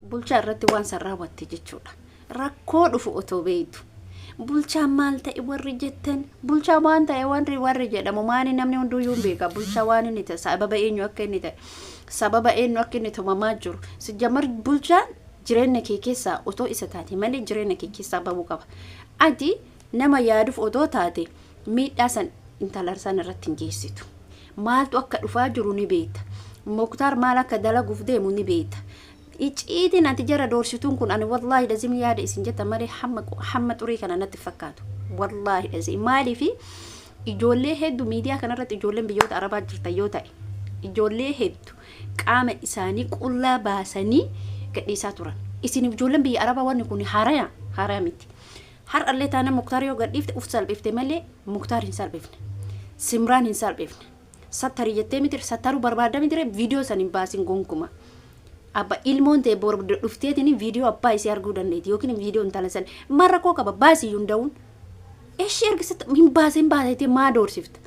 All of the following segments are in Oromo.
Bulchaa irratti waan san raawwatte jechuudha. Rakkoo dhufu otoo beektu. Bulchaan maal ta'e warri jettan, bulchaa waan ta'e warri warri jedhamu maani namni hunduyyuu hin beeka. Bulchaa waan inni ta'e, sababa eenyu akka inni ta'e, sababa eenyu akka inni tumamaa jiru. Sijjamar bulchaan jireenya kee keessaa otoo isa taate malee jireenya kee keessaa bahuu qaba. Ati nama yaaduuf otoo taate miidhaa san intala san irratti hin geessitu. Maaltu akka dhufaa jiru ni beekta. Muktaar maal akka dalaguuf deemu ni beekta. Icciitiin ati jara doorsituun kun ani wallaahi lazim yaada isin jettan malee hamma hamma xurii kana natti fakkaatu. Wallaahi lazim maaliifi ijoollee hedduu miidiyaa kanarratti ijoolleen biyyoota arabaa jirtan yoo ta'e ijoollee hedduu qaama isaanii qullaa baasanii gadhiisaa turan. Isin ijoolleen biyya arabaa wanni kun haaraya haaraya miti. Har'allee taana Muktaar yoo gadhiifte uf salphifte malee Muktaar hin salphifne. Simraan hin salphifne. Sattari jettee miti sattaruu barbaadda miti viidiyoo san hin baasin gonkuma. Abba ilmoon ta'e bor dhufteetiin viidiyoo abbaa isii arguu dandeetti yookiin viidiyoo intala san maal rakkoo qaba baasii hunda'uun. Ishii erga sitti hin baasin baaseetee maa doorsifta?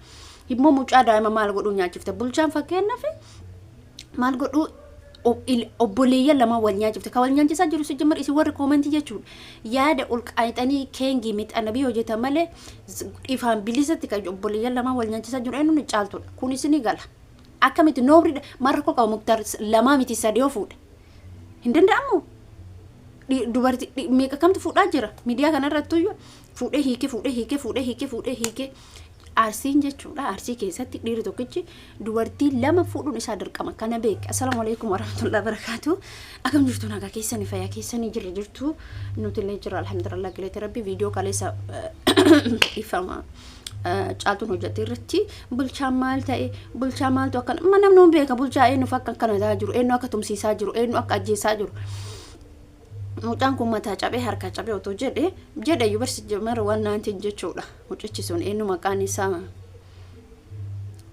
Immoo mucaa daa'ima maal godhuu nyaachifta? Bulchaan fakkeenyaaf maal godhuu obboleeyyan lama wal nyaachifte. Ka wal nyaachisaa jiru si jammar isin warri koomentii jechuudha. Yaada ol qaayixanii keengii mixanabii hojjetan malee ifaan bilisatti kan obboleeyyan lama wal nyaachisaa jiru eenyuun caaltudha. Kun isinii gala. Akkamitti noobri maal rakkoo qaba Muktaar lamaa miti sadii yoo fuudhe. Hin danda'amu. Dubartii meeqa kamtu fuudhaa jira miidiyaa kanarrattuyyuu fuudhee hiikee fuudhee hiikee fuudhee hiikee fuudhee hiikee. Arsiin jechuudha. Arsii keessatti dhiirri tokkichi dubartii lama fuudhuun isaa dirqama. Kana beeki. Assalaamu alaikum warahmatullahi wabarakatuh. Akkam jirtu nagaa keessanii fayyaa keessanii jirra jirtu. Nuti illee jirra alhamdulillah galata rabbi viidiyoo kaleessa ifama. Caaltuun hojjette irratti bulchaan maal ta'e bulchaa maaltu akkana amma namni hin beeka bulchaa eenyuuf akka akkana ta'aa jiru eenyu akka tumsiisaa jiru eenyu akka ajjeesaa jiru. Mucaan kun mataa cabee harka cabee otoo jedhe jedhe iyyuu barsi mara waan naantiin jechuudha. Mucichi sun eenyu maqaan isaa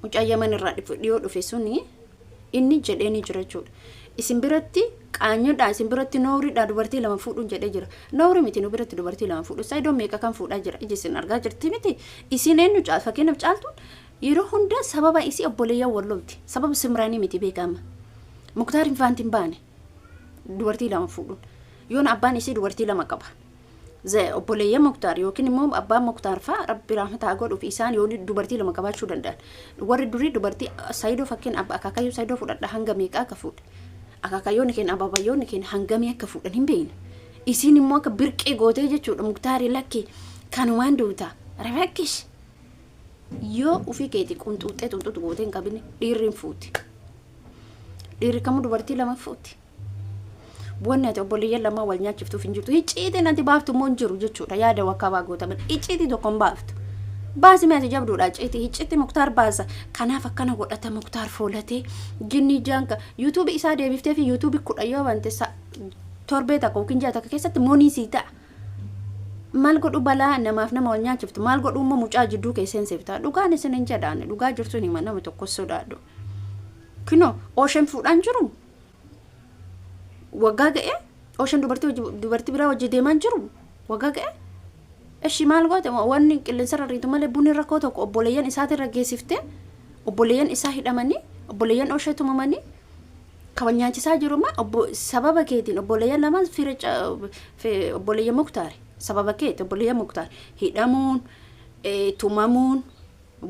mucaa Yaman irraa dhiyoo dhufe suni inni jedhee ni jira jechuudha. Isin biratti qaanyodha isin biratti nooriidha dubartii lama fuudhuun jedhee jira. Noori miti nu biratti dubartii lama fuudhu. Saayidoo meeqa kan fuudhaa jira iji isin argaa jirti miti. Isin eenyu caal fakkeenyaaf caaltuun yeroo hunda sababa isii obboleeyyan wal lolti. Sababa simraanii miti beekama. Muktaar hin faanti hin baane. Dubartii lama fuudhuun. Yoon abbaan isii dubartii lama qaba. Obboleeyyan Muktaar yookiin immoo abbaan Muktaar faa rabbi rahmata haa godhuuf isaan yoo dubartii lama qabaachuu danda'an. Warri durii dubartii Saayidoo fakkeen abba akaakayyuu Saayidoo fudhadha hanga meeqaa akka fuudhe. Akaakayyoonni keenya ababayyoonni keenya hangamii akka fuudhan hin beeknu. Isiin immoo akka birqee gootee jechuudha Muktaarii lakki kanumaan duuta. Rabakkish. Yoo ofii keetii qunxuuxxee xunxuuxu gootee hin qabine dhiirri hin fuuti. Dhiirri kamuu dubartii lama fuuti. Wanni ati obboleeyyan lamaa wal nyaachiftuuf hin jirtu. Icciitiin ati baaftu immoo hin jiru jechuudha. Yaada wakkaabaa gootaman. Icciitii tokko hin baaftu. Baasi mee ati jabduudha icciitii. Icciitii Muktaar baasa. Kanaaf akkana godhata Muktaar foolatee. Jinni jaanka. Yuutuubii isaa deebiftee fi yuutuubii 10 yoo bante torbee takka yookiin ji'a takka keessatti monii sii ta'a. Maal godhu balaa namaaf nama wal nyaachiftu. Maal godhu immoo mucaa jidduu kee seensifta. Dhugaan isin hin jedhaan. Dhugaa jirtu hima nama tokko sodaadhu. Kinoo oosheen fuudhaan jiru. Waggaa ga'e ooshan dubartii hojii dubartii biraa hojii deemaan jiru waggaa ga'e. Eshi maal goote wanni qilleensarra riitu malee bunni rakkoo tokko obboleeyyan isaatirra geessifte obboleeyyan isaa hidhamanii obboleeyyan oshee tumamanii kan nyaachisaa jiru ma obbo sababa keetiin obboleeyyan lamaan fira obboleeyyan muktaari sababa keeti obboleeyyan muktaari hidhamuun tumamuun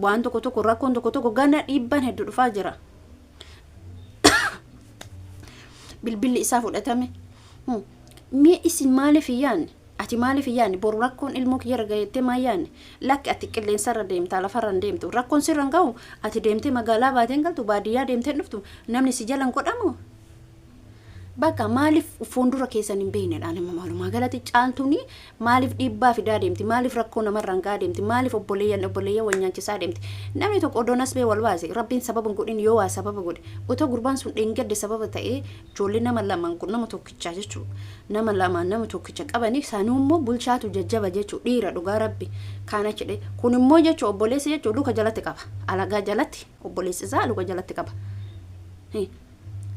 waan tokko tokko rakkoon tokko tokko gana dhiibbaan hedduu dhufaa jira. Bilbilli isaa fudhatame. Mee isin maaliif hin yaanne? Ati maaliif hin yaanne? Boru rakkoon ilmoo kiyyarra gaheettee maa yaanne? Lakki ati qilleensarra deemtaa lafarra hin deemtu. Rakkoon sirra hin gahu ati deemtee magaalaa baatee hin galtu baadiyyaa deemtee hin dhuftu namni si jala hin godhamu. Bakka maaliif fuuldura keessan hin beeknedha nama walumaa galatti caaltuun maaliif dhiibbaa fidaa deemti maaliif rakkoo namarraan gahaa deemti maaliif obboleeyyan obboleeyyan wal nyaachisaa deemti namni tokko odoo nasbee wal baase rabbiin sababa hin godhin yoo waa sababa godhe otoo gurbaan sun dheengadde sababa ta'ee ijoollee nama lamaan kun nama tokkichaa jechuudha nama lamaan nama tokkicha qabanii sanuu immoo bulchaatu jajjaba jechuudha dhiira dhugaa rabbi kaana jedhe kun immoo jechuudha obboleessi jechuudha luka jalatti qaba alagaa jalatti obboleessi isaa luka jalatti qaba.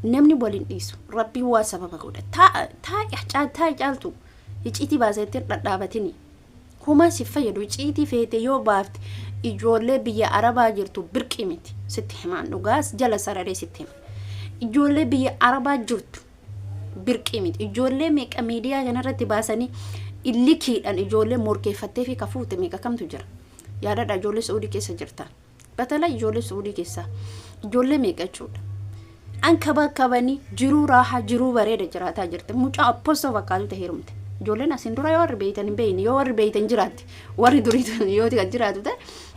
Namni wal hin dhiisu. Rabbiin waa sababa godha. Taa'i caaltu. Icciitii baaseetti dhadhaabatini. Homaa si fayyadu icciitii feete yoo baafte ijoollee biyya Arabaa jirtu birqii miti. Sitti himaan dhugaas jala sararee sitti hima. Ijoollee biyya Arabaa jirtu Birqii miti. Ijoollee meeqa miidiyaa kanarratti baasanii illikiidhaan ijoollee morkeeffattee fi kafuute meeqa kamtu jira. Yaadadha, ijoollee Saudii keessa jirtan. Batala ijoollee Saudii keessa ijoollee meeqa jechuudha. Ankabakabanii jiruu raahaa, jiruu bareeda jiraataa jirti. Mucaa apostoo fakkaatu ta'e heerumte. Ijoolleen asiin dura yoo warri beeytan hin beeyne, yoo warri beeytan jiraatti, warri durii yoo kan jiraatu ta'e,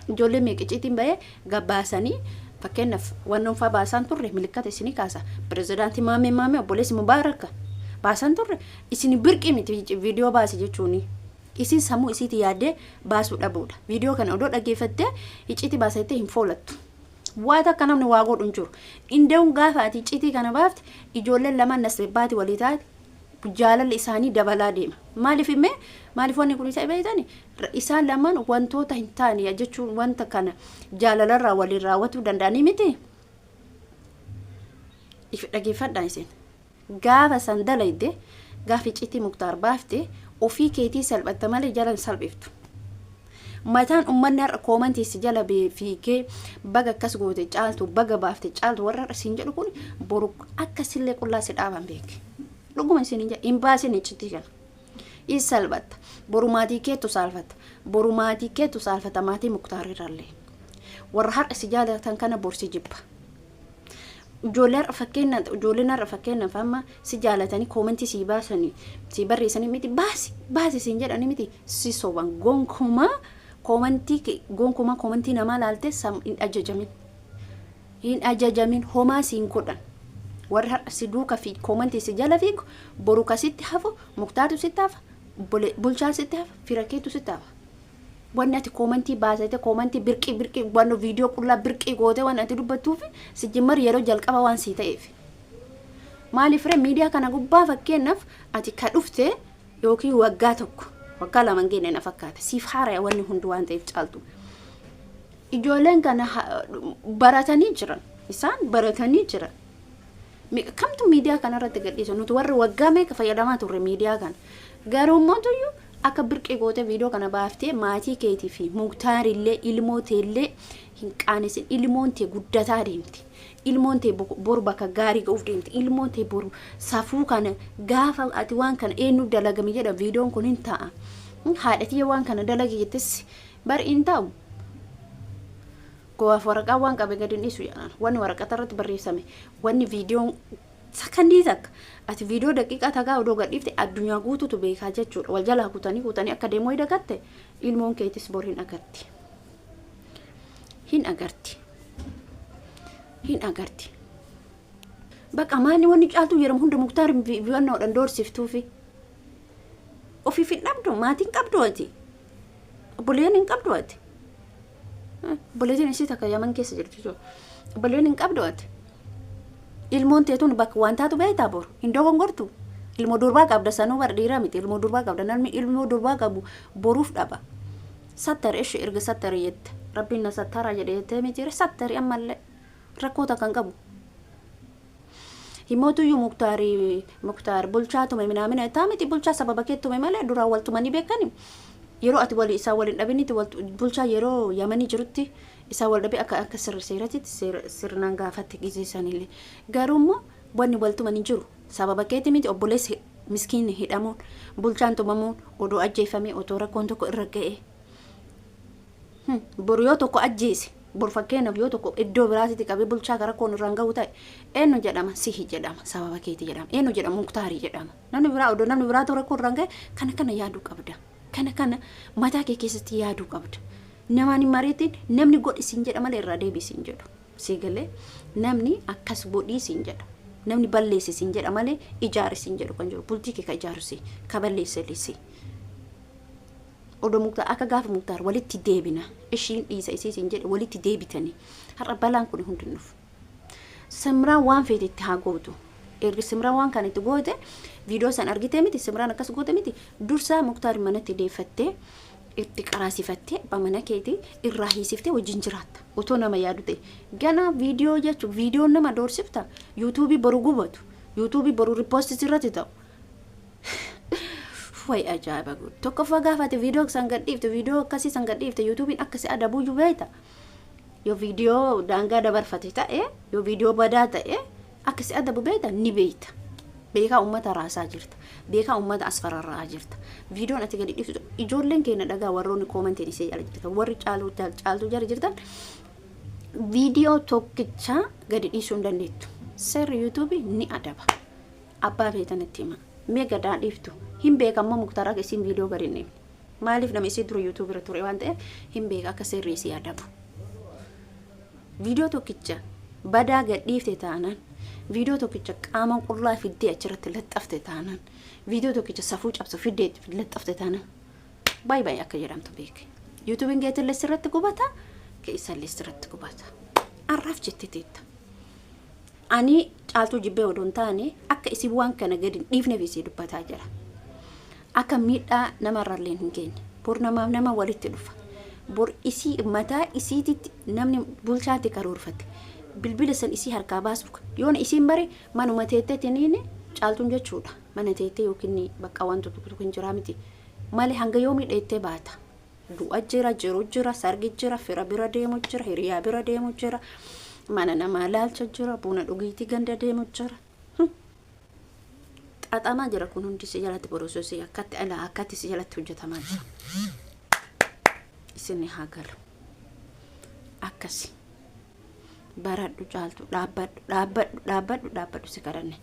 ijoollee meeqa icciitiin bahee gabbaasanii, fakkeenyaaf wannoon faa baasaan turre, milikkata isinii kaasa. Pirezidaantii Maamee, Maamee obboleessi Mubaarakka baasaan turre, isin birqii miti viidiyoo baase jechuuni. Isin sammuu isiiti yaaddee baasuu dhabuudha. Viidiyoo kana odoo dhaggeeffattee icciitii baasattee hin foolattu. Waa takka namni waa godhu hin jiru. Indeewun gaafa ati icciitii kana baafte, ijoolleen lamaan nasbebbaati walii taate, jaalalli isaanii dabalaa deema. Maaliif himee, maaliif wanni kun isa beektani, isaan lamaan wantoota hin taane jechuun wanta kana jaalalarraa waliin raawwatuu danda'anii miti. If dhageeffadhaa isin. Gaafa san dalayde, gaafa icciitii Muktaar baafte, ofii keetii salphatta malee jala hin salphiftu. Mataan ummanni har'a koomantii si jala fiigee "Baga akkas goote Caaltu, baga baafte Caaltu" warra har'a siin jedhu kun boru akkasillee qullaa si dhaaban beeke. Dhuguma isin hin jedhu, hin baasin icciitii kana. In salphatta. Boru maatii keetu saalfatta. Boru maatii keetu saalfata, maatii Muktaar irrallee. Warra har'a si jaalatan kana bor si jibba. Ijoollee har'a fakkeenyaaf, ijoolleen har'a fakkeenyaaf amma si jaalatanii koomentii sii baasanii sii barreessanii miti, "Baasi, baasi" siin jedhanii miti, si soban. Gonkumaa koomentii, gonkumaa koomentii namaa laaltee sam hin ajajamin, hin ajajamin. Homaa siin godhan. Warri har'a si duuka fi koomentii si jala fiigu, boru kasitti hafu Muktaartu sitti hafa, bulchaan sitti hafa, fira keetu sitti hafa. Wanni ati koomantii baasate, koomantii birqii birqii, waan viidiyoo qullaa birqii goote, waan ati dubbattuuf si jimmar yeroo jalqaba waan sii ta'eef. Maaliif ree, miidiyaa kana gubbaa fakkeenyaaf ati ka dhufte yookiin waggaa 1, waggaa 2 hin geenye na fakkaata. Siif haaraya wanni hundi waan ta'eef, Caaltu. Ijoolleen kana baratanii jiran. Isaan baratanii jiran. Kamtu miidiyaa kanarratti gadhiisa? Nuti warri waggaa meeqa fayyadamaa turre miidiyaa kana. Garuu immoo tuyyuu akka birqii gootee viidiyoo kana baaftee maatii keetii fi Muktaarillee ilmoo teellee hin qaanesin. Ilmoon tee guddataa deemti. Ilmoon tee boru bakka gaarii ga'uuf deemti. Ilmoon tee boru safuu kana gaafa ati waan kana eenyu dalagame jedha, viidiyoon kun hin ta'a. "Haadha tiyya waan kana dalage" jettes bari hin ta'u. Gowaaf waraqaa waan qabe gadi hin dhiisu jedhan. Wanni waraqata irratti barreessame, wanni viidiyoon sakandii takka, ati viidiyoo daqiiqaa takaa odoo gadhiifte, addunyaa guutuutu beekaa jechuudha. Wal jalaa kutanii kutanii akka deemuu dagatte, ilmoon keetis bor hin agarti. Hin agarti. Hin agarti. Bakka maali wanni Caaltuu jedhamu hunda Muktaar vii'annoodhaan doorsiftuufi. Ofiif hin dhabdu, maatiin qabdu ati. Obboleeyyan hin qabdu ati. Obboleettiin isii takka Yaman keessa jirti jechuudha. Obboleeyyan hin qabdu ati. Ilmoon teetuun bakka waan taatu beektaa boru. Hin dogongortu. Ilmoo durbaa qabda, sanuu bar dhiiraa miti. Ilmoo durbaa qabda. Namni ilmoo durbaa qabu boruuf dhaba. Sattari ishee erga sattari jette. "Rabbiin na sattara" jedhe jettee miti, sattari ammallee. Rakkoo takka hin qabu. Himootuyyuu Muktaari, Muktaar bulchaa tume minaamina jettaa miti, bulchaa sababa kee tume malee duraan wal tumanii beekani. Yeroo ati walii isaa waliin dhabinitti, bulchaa yeroo Yamanii jirutti isaa wal dhabee akka sirri seeratitti sirnaan gaafatte gizeessanillee. Garuu immoo wanni wal tuman hin jiru. Sababa keeti miti obboleessi miskiinni hidhamuun, bulchaan tumamuun, odoo ajjeefamee, otoo rakkoon tokko irra ga'ee. Boru yoo tokko ajjeese, boru fakkeenyaaf yoo tokko iddoo biraatitti qabee bulchaa gara koon irraan gahu ta'e, eenyu jedhama? Sihi jedhama. Sababa keeti jedhama. Eenyu jedhama? Muktaarii jedhama. Namni biraa, odoo namni biraa rakkoo irraan gahe, kana kana yaaduu qabda. Kana kana mataa kee keessatti yaaduu qabda. Namaan hin mariitiin, namni godhi siin jedha malee irraa deebi siin jedhu. Sii galee, namni akkas godhii siin jedha. Namni balleessi siin jedha malee ijaari siin jedhu kan jiru. Bultii kee ka ijaaru si, ka balleesse si. Odoo Muktaar akka gaafa "Muktaar, walitti deebina, ishiin dhiisa isii" siin jedhe walitti deebitanii, har'a balaan kun hundi hin dhufu. Simraan waan feete itti haa gootu. Erga Simraan waan kana itti goote, viidiyoo san argitee miti, Simraan akkas goote miti, dursaa Muktaar manatti deeffattee itti qaraasifattee abbaa mana keetii irraa hiisiftee wajjin jiraatta. Otoo nama yaadu ta'e. Ganaa viidiyoo jechuun viidiyoon nama doorsifta. Yuutuubii boru gubatu. Yuutuubii boru ripoostii irratti ta'u. Way ajaa'iba guutu. Tokkoffaa, gaafate viidiyoo san gadhiifte, viidiyoo akkasii san gadhiifte, yuutuubiin akkasii adabuuyyuu beekta. Yoo viidiyoo daangaa dabarfate ta'e, yoo viidiyoo badaa ta'e, akkasii adabu beekta, ni beekta. Beekaa uummata raasaa jirta. Beekaa uummata as fararra'aa jirta. Viidiyoon ati gadi dhiiftu, ijoolleen keenya dhagaa, warroonni koomantiin isee jala jirtan, warri caaluu caaltuu jala jirtan, viidiyoo tokkicha gadi dhiisuu hin dandeettu. Seerri yuutuubii ni adaba. Abbaa feetanitti hima. Mee gadaa dhiiftu. Hin beekammoo Muktaar akka isiin viidiyoo gadi hin dhiifne. Maaliif? Nama isii dura yuutuubii irra ture waan ta'eef hin beeka akka seerri isii adabu. Viidiyoo tokkicha badaa gad dhiifte taanaan, viidiyoo tokkicha qaama qullaa fiddee achirratti laxxafte taanaan, viidiyoo tokkicha safuu cabsu fiddee laxxafte taanaan, baay'ee baay'ee akka jedhamtu beeke. Yuutuubiin keetillee sirratti gubata, keessallee sirratti gubata. Arraaf jettee teetta. Ani Caaltuu jibbee odoo hin taane, akka isin waan kana gadi hin dhiifneef isii dubbataa jira. Akka miidhaa namarrallee hin geenye. Bor namaaf nama walitti dhufa. Bor isii mataa isiititti namni bulchaatti karoorfate. Bilbila san isii harkaa baasuuf yoon isiin bare manuma teetteetiniin Caaltuun jechuudha. Mana teettee yookiin bakka wanti tokko tokko hin jiraa miti. Malee hanga yoomii dheettee baata? Du'a jira, jiru jira, sargi jira, fira bira deemu jira, hiriyaa bira deemu jira, mana namaa laalcha jira, buna dhugiitii ganda deemu jira. Xaxamaa jira kun hundi si jalatti borososii akkatti alaa akkatti si jalatti hojjetamaa jira. Isin haa galu. Akkasi. Baradhu Caaltu, dhaabbadhu, dhaabbadhu, dhaabbadhu, dhaabbadhu, si kadhanne.